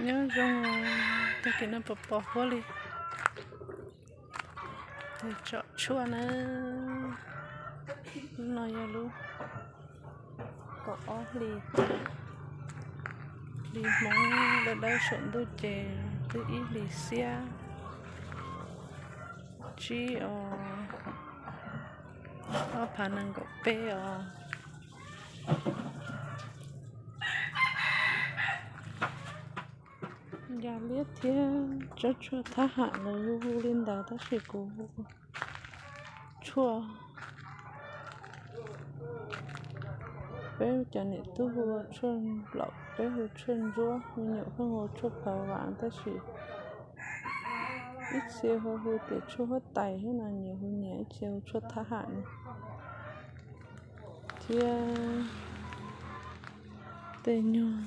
Nyob zoo, tag kis no pos pos huab li. Tus tsom tshuaj na, lub no yog lub kaum ob hlis, hli Hmoob dawb dawb saum ntuj ces twb ib hlis xiab tsib os, ob phav nees nkaum peb os. Yam liab thiab tsob tshuaj thab ham los yus hu li ntawd tab sis kuv hu tshuaj, peb cov niam tub hu tshuaj nplaum, peb hu tshuaj ntsuab, me nyuam pheej hu tshuaj phav vam tab sis ib txhia ho hu tias tshuaj huab tais thiab no, nyias hu nyias, ib txhia hu tshuaj thab ham no thiab tej nyuag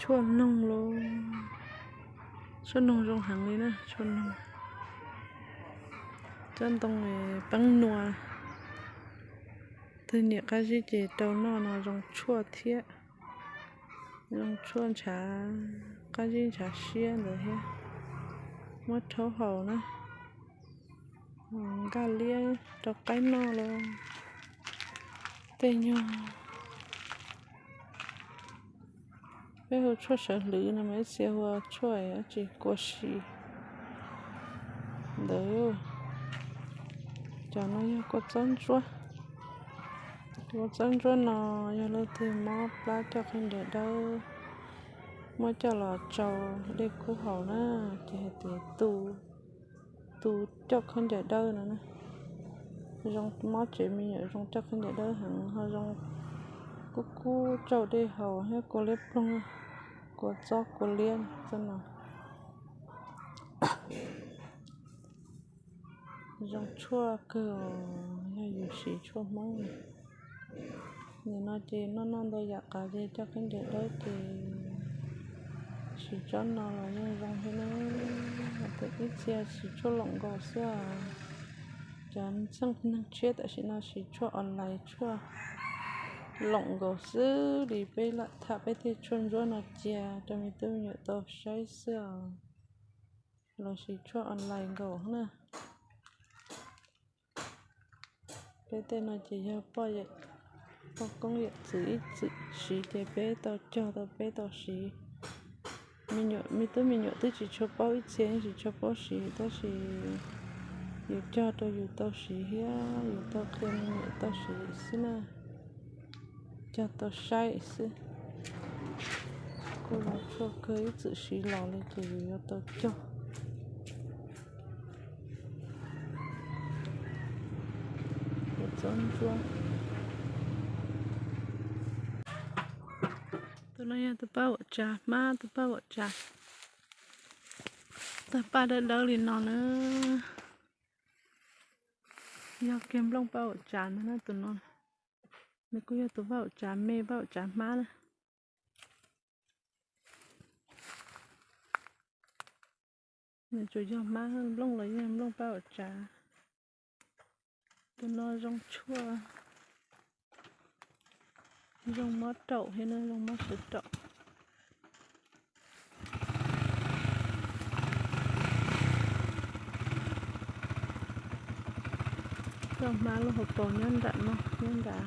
tshuaj noog los, tshuaj noog zoo heev li na, tshuaj noog, tsob ntoo peeb nua. Twg niam qab zib ces rau noj no zoo tshuaj thiab, zoo tshuaj ntshav qab zib ntshav siab ntawd thiab. Muab rhaub haus na, nkaj liab rau qaib noj los tej nyuag. Peb hu tshuaj sawv hlwv no mas ib txhia hu tshuaj dab tsi, kua si ntawd. Cov no yog kua txob ntsuab. Kua txob ntsuab no yog leej twg mob plab coj khaub ncaws dawb, muab coj los tsau dej kub haus na, ces hais tias tu, tu coj khaub ncaws dawb no na. Zoo mob tsev me nyuam, zoo coj khaub ncaws dawb heev, ho zoo kub kub tsau dej haus thiab kua liab ploog, kua txob kua liab txob no. Zoo tshuaj kawg, yog yus siv tshuaj Hmoob. Nim no ces noj noj ntau yam qav ces coj khaub ncaws dawb ces siv tsob no los yeej zoo thiab na. Ib txhia siv tshuaj loom nkaus xwb. Cov txheej neeg tshiab tam sim no siv tshuaj online, tshuaj loom nkaus xwb li. Peb lam tham peb tej tshuaj ntsuab no cia rau me tub me nyuam tau saib xwb os. Los siv tshuaj online nkaus na. Peb tej no ces yog poj, poj koob yawm txwv ib txwm siv ces peb tau cog tau peb tau siv. Me nyuam, me tub me nyuam twb tsis tshua paub, ib txhia yeej tsis tshua paub siv tab sis yus cog rau yus tau siv thiab yus tau qhia me nyuam tau siv xwb na. Cog tau saib xwb. Kuj zoo tshuaj kawg, ib txwm siv los li ces yus yuav tau cog. Tsob ntsuab. Tus no yog tus paj uam tsav hmab, tus paj uam tsav tag paj dawb dawb li no na. Yog kiag nplooj paj uam tsav ntag na tus no. Nws kuj yog tus paj uam tsav me, paj uam tsav hmab na. Nws tsuas yog hmab, nplooj los yog nplooj paj uam tsav. Tus no zoo tshuaj, zoo mob raum thiab na, zoo mob sawv raum. Koj hmab lub hauv paus nyob nram no, nyob nram